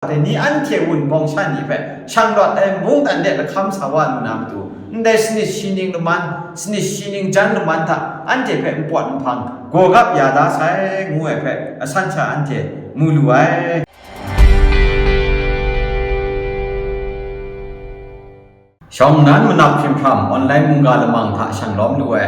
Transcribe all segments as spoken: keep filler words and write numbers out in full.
Dai ni anhte wunpawng sha ni hpe shang rawt ai mungdan de lahkam sa wa lu na matu, ndai sanit shi ning laman, sanit shi ning jan laman hta anhte hpe npawt nhpang gawgap ya da sai, ngu ai hpe asan sha anhte mu lu ai. Shawng nnan manap hprim hpram online mungga lamang hta shang lawm lu ai,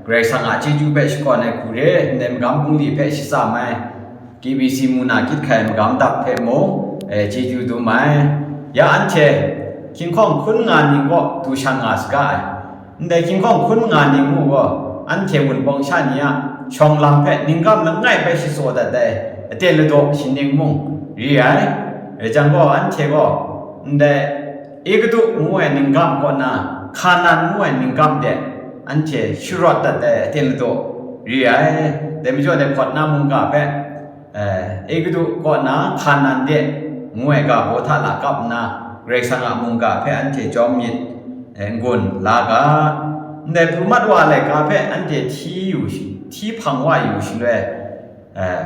Karai Kasang a chyeju hpe shakawn ai hku re, ndai magam bungli hpe shatsam ai, K B C mu na kyit hkai magam dap hpe mung, e, chyeju dum ai. Ya anhte hkinghkawng hkun nga ning kaw du shang nga saga ai. Ndai hkinghkawng hkun nga ning mu gaw, anhte wunpawng sha ni a shawng lam hpe ningkam langai bai shatsaw dat ai aten ladaw shi ning mung ri ai. Rai jang gaw, anhte gaw ndai Egutu ngu ai ningkam kaw na, Hkanan ngu ai ningkam de anhte sharawt dat ai aten ladaw ri ai. Dai majaw, dai hpawt na mungga hpe, eh, Egutu kaw na Hkanan de ngu ai ga baw hta lakap nna, Karai Kasang a mungga hpe anhte jawm myit, eh, n-gun la ga. Ndai pru mat wa ai laika hpe anhte hti yu shi-, hti hpang wa yu shaloi, eh,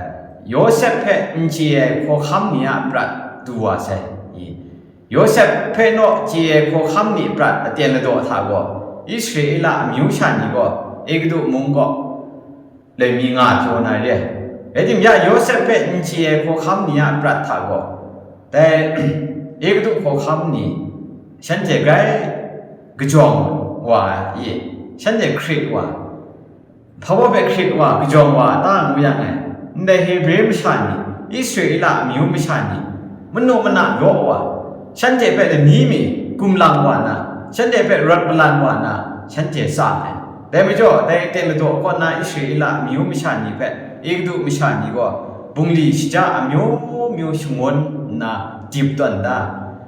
Yawsep hpe n chye ai hkawhkam ni a prat du wa sai. I, Yawsep hpe naw chye ai hkawhkam ni prat aten ladaw hta gaw, Israela amyu sha ni gaw Egutu mung kaw loi mi nga pyaw na re ai. Rai timung, ya Yawsep hpe n chye ai hkawhkam ni a prat hta gaw, dai Egutu hkawhkam ni shanhte grai kajawng wa ai, shanhte hkrit wa ai. Hpa baw hpe hkrit wa, kajawng wa ta ngu yang e, ndai Hebre masha ni, Israela amyu masha ni, manu mana law wa, shanhte hpe lani mi gumlang wa na, shanhte hpe rawt malan wa na, shanhte tsa ai. Dai majaw, dai aten ladaw kaw na Israela amyu masha ni hpe Egutu masha ni gaw bungli shaja amyu myu shangun nna dip tawn da,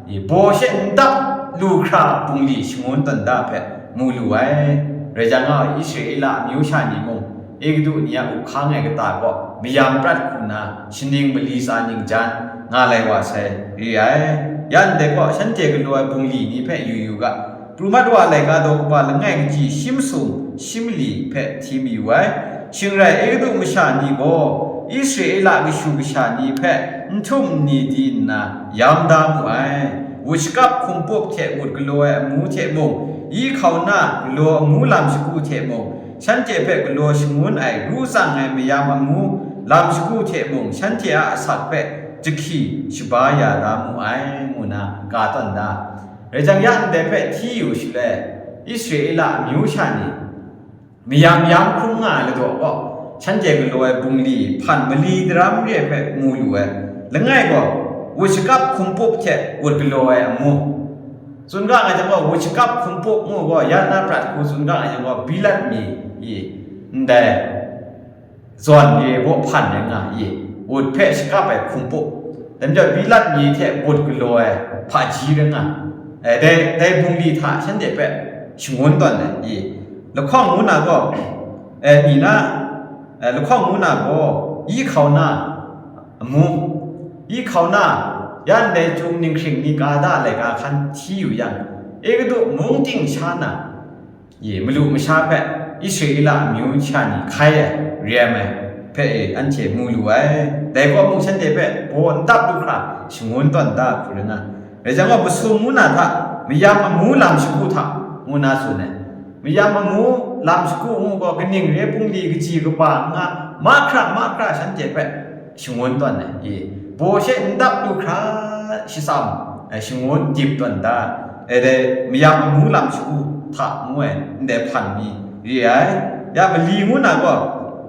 i, baw she n dap lu hkra bungli shangun tawn da hpe mu lu ai. Rai jang gaw, Israela amyu sha ni mung, Egutu ni a up hkang ai kata kaw mayam prat hku nna, shaning mali tsa ningjan nga lai wa sai, ri ai. Ya ndai gaw, shanhte galaw ai bungli ni hpe yu yu ga, pru mat wa ai laika daw kaba langai kaji shi masum shi mali hpe hti mayu ai. Shing rai, Egutu masha ni gaw Israela kashu kasha ni hpe n htum n ni di nna yam da mu ai. Wut shakap hkum pup hte wut galaw ai amu hte mung, yi hkau na galaw amu lam shagu hte mung, shanhte hpe galaw shangun ai ru tsang ai mayam amu lam shagu hte mung, shanhte a asak hpe jahki shaba ya da mu ai, ngu na ga tawn da. Rai jang, ya ndai hpe hti yu shaloi, Israela amyu sha ni, mayam yam hkrum nga ai ladaw gaw, shanhte galaw ai bungli hpan mali daram re ai hpe mu lu ai. Langai gaw, wut shakap hkum pup hte wut galaw ai amu. Tsun ga nga jang gaw, wut shakap hkum pup ngu gaw, ya na prat hku tsun ga nga jang gaw, Bilat mi i, ndai zawn re baw hpan rai nga i, wut hpe shakap ai hkum pup, dai majaw Bilat mi hte wut galaw ai hpaji rai nga, eh, dai, dai bungli hta shanhte hpe shangun tawn ai i, lahkawng ngu na gaw, eh, ni na, eh, lahkawng ngu na gaw, yi hkau na amu, yi hkau na, ya ndai Chyum ninghkring ni ka da ai laika hkan hti yu yang, Egutu mung ting sha na, i, malu masha hpe Israela amyu sha ni hkai ai, re ai mai hpe e, anhte mu lu ai. Dai gaw mung shanhte hpe baw n dap lu hkra shangun tawn da hku rai nga. Rai jang gaw, masum ngu na hta, mayam amu lam shagu hta, ngu na tsun ai. Mayam amu lam shagu ngu gaw, kaning re ai bungli kaji kaba n nga, mahkra mahkra shanhte hpe shangun tawn ai, i, baw she n dap lu hkra shatsam, eh, shangun dip tawn da, eh, dai mayam amu lam shagu hta ngu ai, ndai hpan mi re ai. Ya mali ngu na gaw,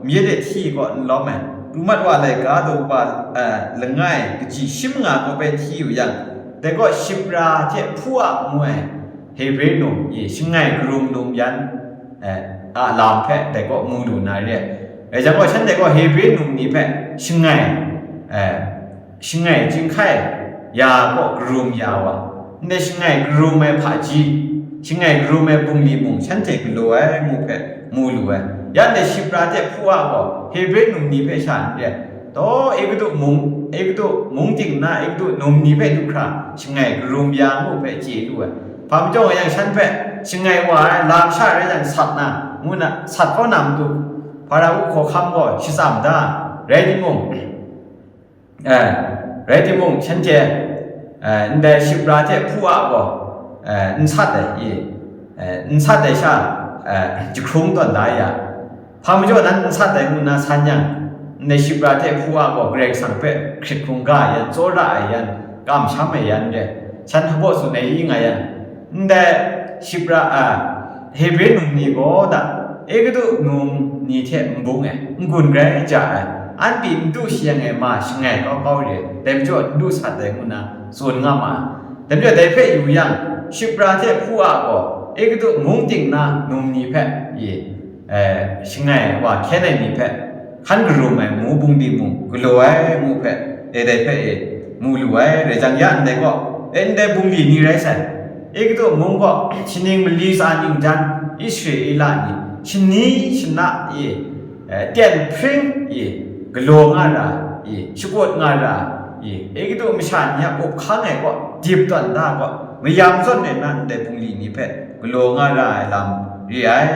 myit e hti gaw n lawm ai, pru mat wa ai laika daw kaba, eh, langai kaji shi manga gaw bai hti yu yang, dai gaw Shipra hte Pua ngu ai, Hebre num i, shangai karum num yan, eh, a lam hpe dai kaw mu lu na re ai. Rai jang gaw, shanhte gaw Hebre num ni hpe shangai, eh, shangai chyinghkai ya kaw karum ya wa, ndai shangai karum ai hpaji, shangai karum ai bungli mung shanhte galaw ai ngu hpe mu lu ai. Ya ndai Shipra hte Pua gaw Hebre num ni hpe sha n re ai. Taw, Egutu mung, Egutu mung ting nna, Egutu num ni hpe du hkra shangai karum ya ngu hpe chye lu ai. Hpa majaw nga yang, shan hpe shangai wa ai lam sha rai yang, sat na, ngu na, sat kau na matu, Hparao hkawhkam gaw shatsam da, rai timung, eh, rai timung, shanhte Eh, ndai shipra hte hpu a gaw, eh, n sat ai, i, eh, n sat ai sha, eh, jahkrung tawn da ya. Hpa majaw nan n sat ai ngu nna san yang, ndai shipra hte hpu a gaw Karai Kasang hpe hkrit hkungga ai yan, tsawra ai yan, kamsham ai yan re, shan hpaw tsun ai i nga yang, ndai shipra, a, Hebre num ni gaw da, Egutu num ni hte n bung ai, n-gun grai ja ai, an pyi n du shi yang e ma shangai kau kau re, dai majaw n du sat ai ngu nna tsun nga ma ai. Dai majaw dai hpe yu yang, shipra hte hpu a gaw Egutu mung ting na num ni hpe, i, eh, shangai wa hkyen ai ni hpe, hkan karum ai mu bungli mung galaw ai ngu hpe, e dai hpe e mu lu ai, rai jang ya ndai gaw, e ndai bungli ni rai sai. Egutu mung gaw, shaning mali tsa ningjan, Israela ni, shani shana, i, eh, tyen hpring, i, galaw nga ra, i, shakut nga ra, i, Egutu masha ni a up hkang ai gaw, dip tawn da gaw, mayam zawn rai nna ndai bungli ni hpe galaw nga ra ai lam re ai.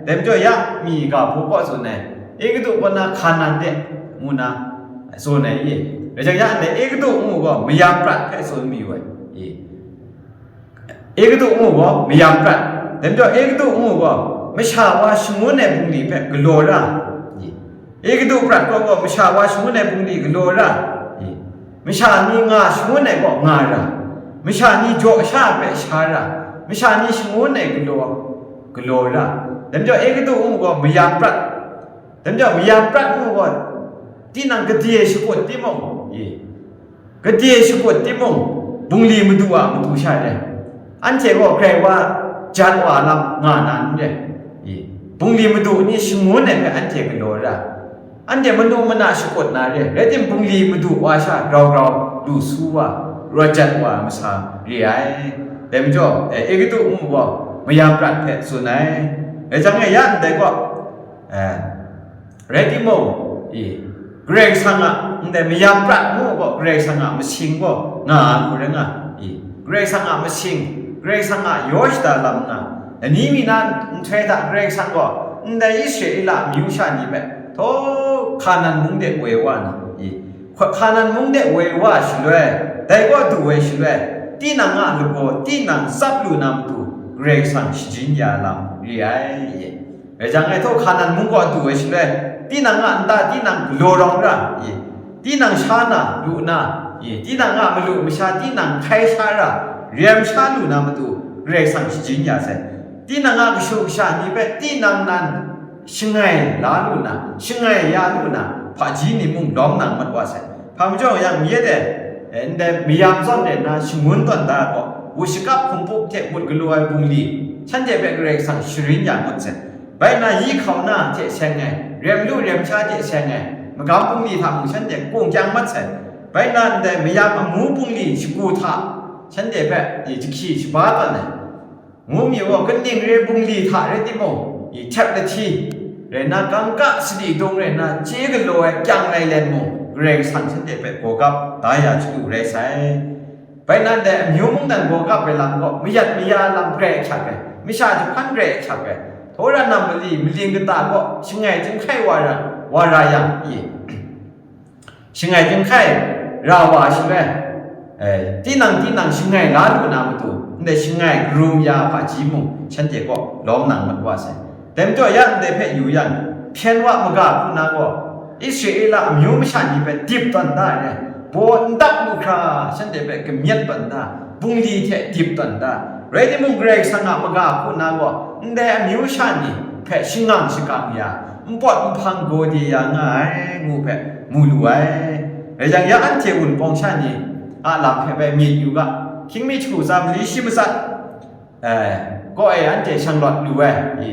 Dai majaw ya, mi ga hpaw kaw tsun ai, Egutu kaw na Hkanan de, ngu na, tsun ai i. Rai jang ya ndai Egutu ngu gaw mayam prat hpe tsun mayu ai i. Egutu ngu gaw mayam prat. Dai majaw Egutu ngu gaw masha wa shangun ai bungli hpe galaw ra i. Egutu prat gaw gaw masha wa shangun ai bungli galaw ra i. Masha ni nga shangun ai gaw nga ra. Masha ni jaw sha hpe sha ra. Masha ni shangun ai galaw, galaw ra. Dai majaw Egutu ngu gaw mayam prat. Dai majaw mayam prat ngu gaw, tinang gade shakut timung, i, gade shakut timung, bungli madu a matu sha re, anhte gaw grai wa jan wa lam nga na n re, i, bungli madu ni shangun ai hpe anhte galaw ra, anhte manu mana shakut na re, rai tim, bungli madu wa sha grau grau lu su wa, rawt jan wa masa re ai. Dai majaw, e, Egutu ngu gaw mayam prat hpe tsun ai. Rai jang e, ya ndai gaw, eh, rai timung, i, Karai Kasang a, ndai mayam prat ngu gaw, Karai Kasang a masing gaw nga ai hku rai nga, i, Karai Kasang a masing, Karai Kasang a yaw shada lam nga, lani mi na nhtoi hta Karai Kasang gaw ndai Israela amyu sha ni hpe, htaw Hkanan mung de woi wa na, i, Hkanan mung de woi wa shaloi, dai gaw du ai shaloi, tinang a lagaw, tinang tsap lu na matu, Karai Kasang shajin ya lam re ai. Rai jang e, htaw Hkanan mung gaw du ai shaloi, tinang a nta, tinang galaw rawng ra, i, tinang sha na, lu na, i, tinang a malu masha, tinang hkai sha ra, rem sha lu na matu, Karai Kasang shajin ya sai. Tinang a kashu kasha ni hpe, tinang nan shangai la lu na, shangai ya lu na, hpaji ni mung lawm nang mat wa sai. Hpa majaw yang, myit e, e, ndai mayam zawn rai nna shangun tawn da ai gaw, wut shakap hkum pup hte wut galaw ai bungli, shanhte hpe Karai Kasang sharin ya ngut sai. Bai nna, yi hkau na hte seng ai, rem lu rem sha hte seng ai, magam bungli hta mung shanhte kung kyang mat sai. Bai nna, ndai mayam amu bungli shagu hta shanhte hpe, e, jahki shaba tawn ai. Ngu mi gaw, kaning re bungli hta rai timung, i, htep lahti rai nna, kangka sadi dung rai nna, chye galaw ai kyang lai len mung, Karai Kasang shanhte hpe gawgap da ya chyalu rai sai. Bai nna ndai amyu mungdan gawgap ai lam gaw, mayat maya lam grai ahkyak ai, masha jahpan grai ahkyak ai, htaw ran na mali, maling kata gaw shangai chyinghkai wa ra, wa ra yang, i, shangai chyinghkai ra wa shaloi, eh, tinang tinang shangai la lu na matu, ndai shangai karum ya hpaji mung shanhte kaw lawm nang mat wa sai. Dai majaw ya ndai hpe yu yang, hpyen wa maga hku na gaw, Israela amyu masha ni hpe dip tawn da ai, baw n dap lu hkra shanhte hpe kamyet tawn da, bungli hte dip tawn da, rai timung, Karai Kasang a maga hku na gaw, ndai amyu sha ni hpe shangang shakang ya, npawt nhpang gawde ya nga ai, ngu hpe mu lu ai. Rai jang, ya anhte Wunpawng sha ni a lam hpe bai myit yu ga, hkying mi jahku tsa mali shi matsat, eh, kaw e anhte shang lawt lu ai, i,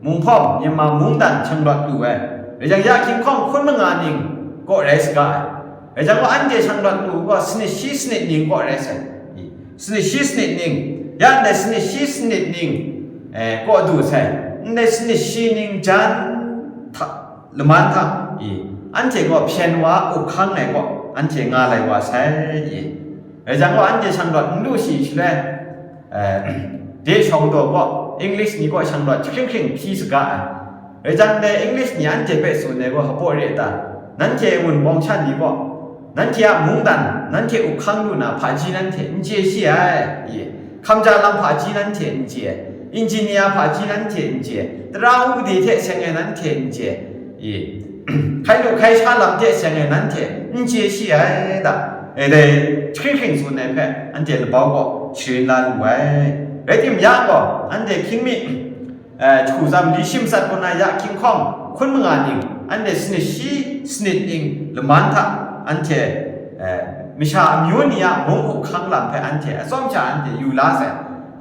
Munghpawm, Myanmar mungdan shang lawt lu ai. Rai jang, ya hkying hkawng hkun manga ning kaw rai saga ai. Rai jang gaw, anhte shang lawt lu gaw, sanit shi sanit ning kaw rai sai. I, sanit shi sanit ning, ya ndai sanit shi sanit ning, eh, kaw du sai. Ndai sanit shi ning jan hta, laman hta, i, anhte gaw hpyen wa up hkang ai kaw, anhte nga lai wa sai, i. Rai jang gaw, anhte shang lawt n lu shi shaloi, eh, de shawng daw gaw, English ni kaw shang lawt jahkring hkring hpyi saga ai. Rai jang, dai English ni anhte hpe tsun ai gaw, hpaw re ta? Nanhte Wunpawng sha ni gaw, Nanhte a mungdan, nanhte up hkang lu na hpaji nanhte n chye shi ai, i, hkamja lam hpaji nanhte n chye, engineer hpaji nanhte n chye, tara wungpade hte seng ai nanhte n chye, i, hkai lu hkai sha lam hte seng ai nanhte n chye shi ai da, e dai jahkring hkring tsun ai hpe anhte labau gaw sharin la lu ai. Rai timung, ya gaw, anhte hkying mi, eh, jahku tsam li shi matsat kaw na ya hkying hkawng hkun manga ning, anhte sanit shi sanit ning laman hta anhte, eh, masha amyu ni a mung up hkang lam hpe anhte atsawm sha anhte yu la sai,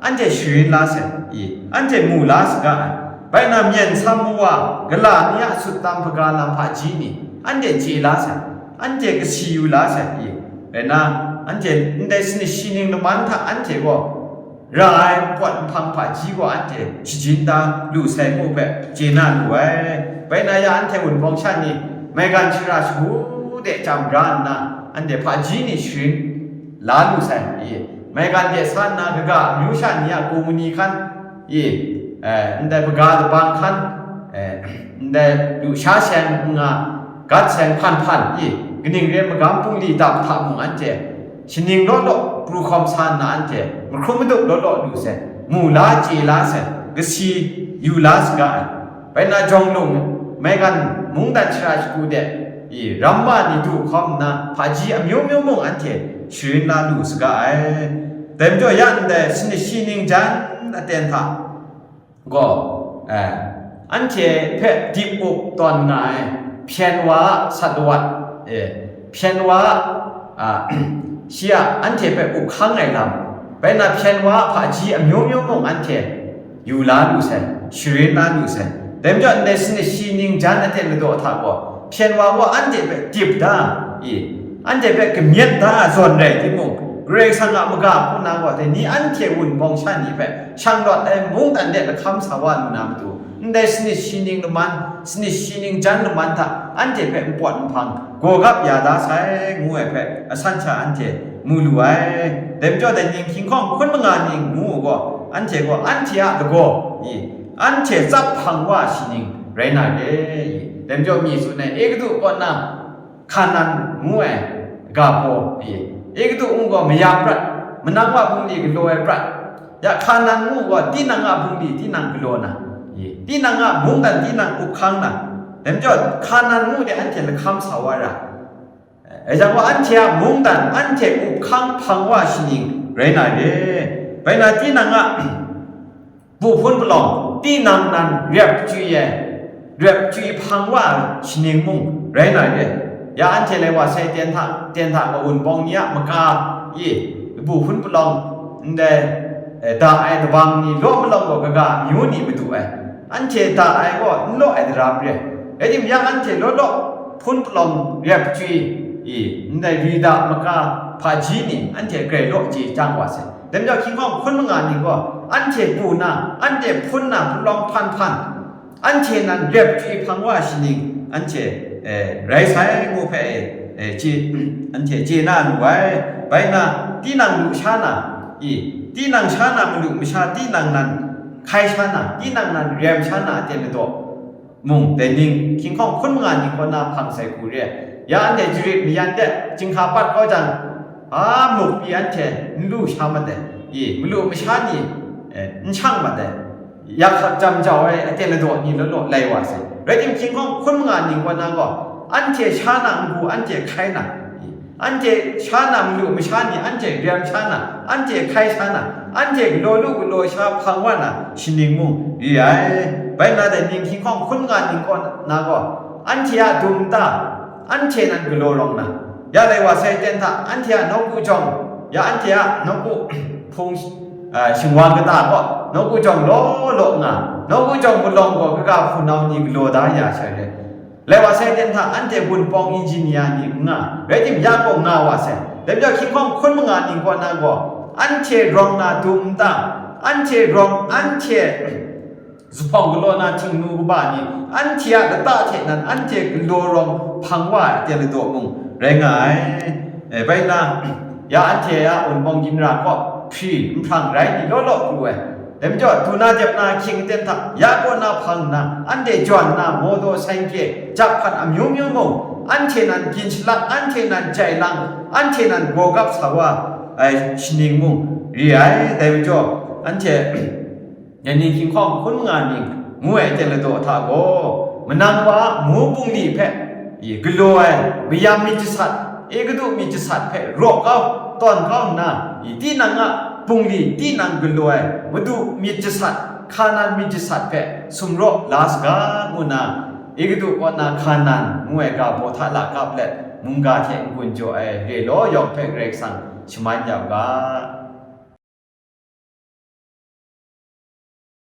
anhte sharin la sai, i, anhte mu la saga ai. Bai na, myen sam wa, gala ni a sut tam hpaga lam hpaji ni, anhte chye la sai, anhte kasi yu la sai, i, rai na, anhte ndai sanit shi ning laman hta anhte gaw, ra ai pawt nhpang hpaji gaw anhte shajin da lu sai ngu hpe chye na lu ai. Bai na ya, anhte Wunpawng sha ni maigan shara shagu de jam ra nna, anhte hpaji ni sharin la lu sai, i, maigan de sa nna, kaga amyu sha ni a kumuni hkan, i, eh, ndai hpaga labang hkan, eh, ndai lusha seng nga, gat seng hpan hpan, i, kaning re ai magam bungli dap hta mung anhte shaning law law pru hkawm sa nna, anhte mahkrum madup law law lu sai, mu la chye la sai, kasi yu la saga ai. Bai na, jawng lung, maigan mungdan shara shagu de, i, ramma ni du hkawm nna, hpaji amyu myu mung anhte sharin la lu saga ai. Dai majaw, ya ndai sanit shi ning jan aten hta gaw, eh, anhte hpe dip up tawn nga ai, hpyen wa a sat lawat, eh, hpyen wa a, a, shi a anhte hpe up hkang ai lam, bai na, hpyen wa a hpaji amyu myu mung anhte yu la lu sai, sharin la lu sai. Dai majaw, ndai sanit shi ning jan aten ladaw hta gaw, hpyen wa gaw anhte hpe dip da, i, anhte hpe kamyet da zawn rai timung, Karai Kasang a maga hku na gaw, dai ni anhte Wunpawng sha ni hpe shang lawt ai mungdan de lahkam sa wa lu na matu, ndai sanit shi ning laman, sanit shi ning jan laman hta anhte hpe npawt nhpang gawgap ya da sai, ngu ai hpe asan sha anhte mu lu ai. Dai majaw, dai ning hkying hkawng hkun manga ning ngu u gaw, anhte gaw anhte a lagaw, i, anhte tsap hpang wa shi ning rai na re, i. Dai majaw, mi tsun ai, Egutu kaw na Hkanan ngu ai ga baw, i, Egutu ngu gaw mayam prat, manang wa bungli galaw ai prat, ya Hkanan ngu gaw tinang a bungli tinang galaw na, i, tinang a mungdan tinang up hkang na, dai majaw Hkanan ngu de anhte lahkam sa wa ra. Rai jang gaw, anhte a mungdan anhte up hkang hpang wa shi ning rai na re. Bai na, tinang a bu hpun palawng, tinang nan rep chyui ai, rep chyui hpang wa ai shi ning mung rai na re. Ya anhte lai wa sai, ten hta, ten hta gaw Wunpawng ni a maka, i, bu hpun palawng, ndai, eh, da ai dabang ni law malawng gaw, kaga amyu ni madu ai. Anhte da ai gaw n law ai daram re. Rai timung, ya anhte law law hpun palawng rep chyui, i, ndai ri da maka hpaji ni anhte grai law chye chyang wa sai. Dai majaw, hkying hkawng hkun manga ning gaw, anhte bu na, anhte hpun na, palawng hpan hpan, anhte nan rep chyui hpang wa shi ning, anhte, eh, rai sai ngu hpe, eh, eh, chye, anhte chye na lu ai. Bai na, tinang lu sha na, i, tinang sha na malu masha, tinang nan hkai sha na, tinang nan rem sha na aten ladaw mung, dai ning hkying hkawng hkun manga ning kaw na hpang sai hku re. Ya anhte jarit mayan de, chyinghka pat kau jang, a muk pyi anhte n lu sha mat ai, i, malu masha ni, eh, n shang mat ai, yak hkak jam jau ai aten ladaw ni law law lai wa sai. Rai timung, hkying hkawng hkun manga ning kaw na gaw, anhte sha na n-gu, anhte hkai na, i, anhte sha na malu masha ni, anhte rem sha na, anhte hkai sha na, anhte galaw lu galaw sha hpang wa na shi ning mung ri ai. Bai na, dai ning hkying hkawng hkun manga ning kaw na gaw, anhte a dum nta, anhte nan galaw rawng na, ya lai wa sai ten hta, anhte a nawku jawng, ya anhte a nawku hpung, ah, shingwang kata gaw, nawku jawng law law nga, nawku jawng palawng gaw, kaga hpunau ni galaw da ya sai re. Lai wa sai ten hta, anhte Wunpawng engineer ni n nga, rai timung, ya gaw nga wa sai. Dai majaw, hkying hkawng hkun manga ning kaw na gaw, anhte rawng na dum nta, anhte rawng, anhte zuphpawng galaw na htingnu kaba ni, anhte a lata hte nan anhte galaw rawng hpang wa ai aten ladaw mung rai nga ai. Eh, bai na, ya anhte a Wunpawng ginra kaw hpri nhprang rai ni law law pru ai. Dai majaw, du na dep na ahkying aten hta, ya kaw na hpang nna, anhte jawn na, mawdaw, saingkye, jak hpan amyu myu mung, anhte nan gin shalak, anhte nan jai lang, anhte nan gawgap sa wa ai shaning mung re ai. Dai majaw, anhte Dai ni hkying hkawng hkun nga ning ngu ai ten ladaw hta gaw, manang wa a mu bungli hpe, i, galaw ai mayam myit jasat, Egutu myit jasat hpe raw kau, tawn kau nna, i, tinang a bungli, tinang galaw ai Madu myit jasat, Hkanan myit jasat hpe sumraw la saga, ngu nna, Egutu kaw na Hkanan ngu ai ga baw hta lakap let, mungga hte n-gun jaw ai re law yawng hpe Karai Kasang shaman ya u ga.